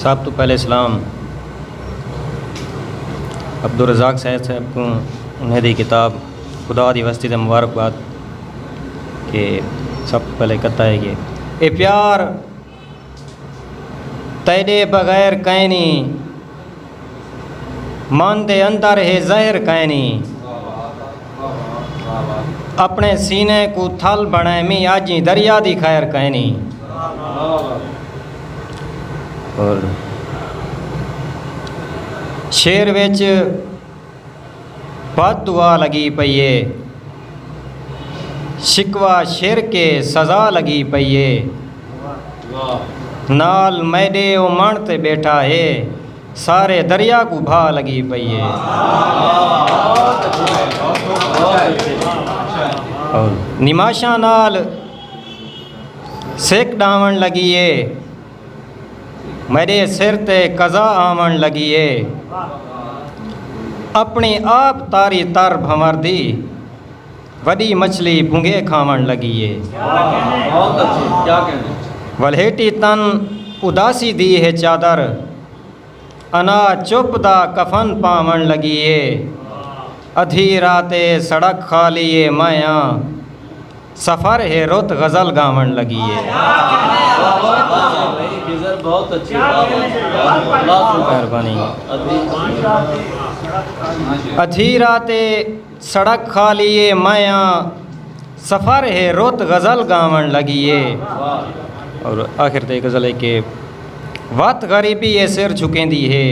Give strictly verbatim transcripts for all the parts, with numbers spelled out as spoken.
سب توں پہلے سلام عبدالرزاق سید صاحب کوں، انہیں دی کتاب خدا دی وستی تے مبارکباد کہ سب توں پہلے کتا ہے کہ اے پیار تیݙے بغیر کائنی، من دے اندر ہے زہر کائنی، اپݨے سینے کوں تھل بݨائمی، اڄ ایں دریا دی خیر کائنی۔ اور شعر وچ بد دعا لڳی پئی ہے، شکوہ شعر کے سزا لڳی پئی ہے، نال میݙے او مݨ تے ٻیٹھا ہے، سارے دریا کوں بھا لڳی پئی ہے۔ اور نماشاں نال سک ݙاوݨ لڳی ہے، میݙے سر تے قضا آوݨ لڳی ہے، اپݨی آپ تاری تر بھنور دی، وݙی مچھلی بھونگے کھاوݨ لڳی ہے۔ بہت اچھی، کیا کہنے۔ ولھیٹی تن اداسی دی ہے چادر، انا چپ دا کفن پاوݨ لڳی ہے۔ ادھی رات اے سڑک خالی اے، میں آں سفر ہے رت غزل ڳاوݨ لڳی ہے۔ خضر بہت اچھی۔ مہربانی۔ ادھی رات اے سڑک خالی اے، میں آں سفر ہے رت غزل ڳاوݨ لڳی اے۔ اور آخر تے غزل ہے کہ وت غریبی اے سر جھکیندی ہے،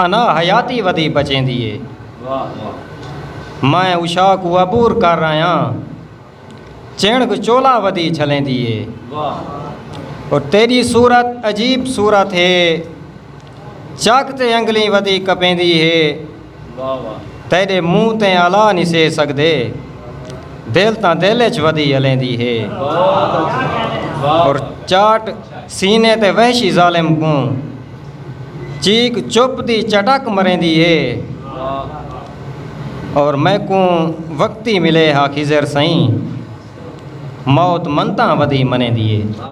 انا حیاتی ودی بچیندی اے۔ میں عشاء کوں عبور کر آیاں، چنڑ کوں چولا ودی جھلیندی اے۔ اور تیݙی صورت عجیب صورت ہے، چک تے انگلیں ودی کپیندی ہے۔ تیݙے منہ تے الا نسے سڳدے، دل تاں دل اچ ودی الیندی ہے۔ اور چاٹ سینے تے وحشی ظالم کوں، چیک چپ دی چٹک مریندی ہے۔ اور میکوں وقتی ملے ہا خضر سئیں، موت منتاں ودی منیندی ہے۔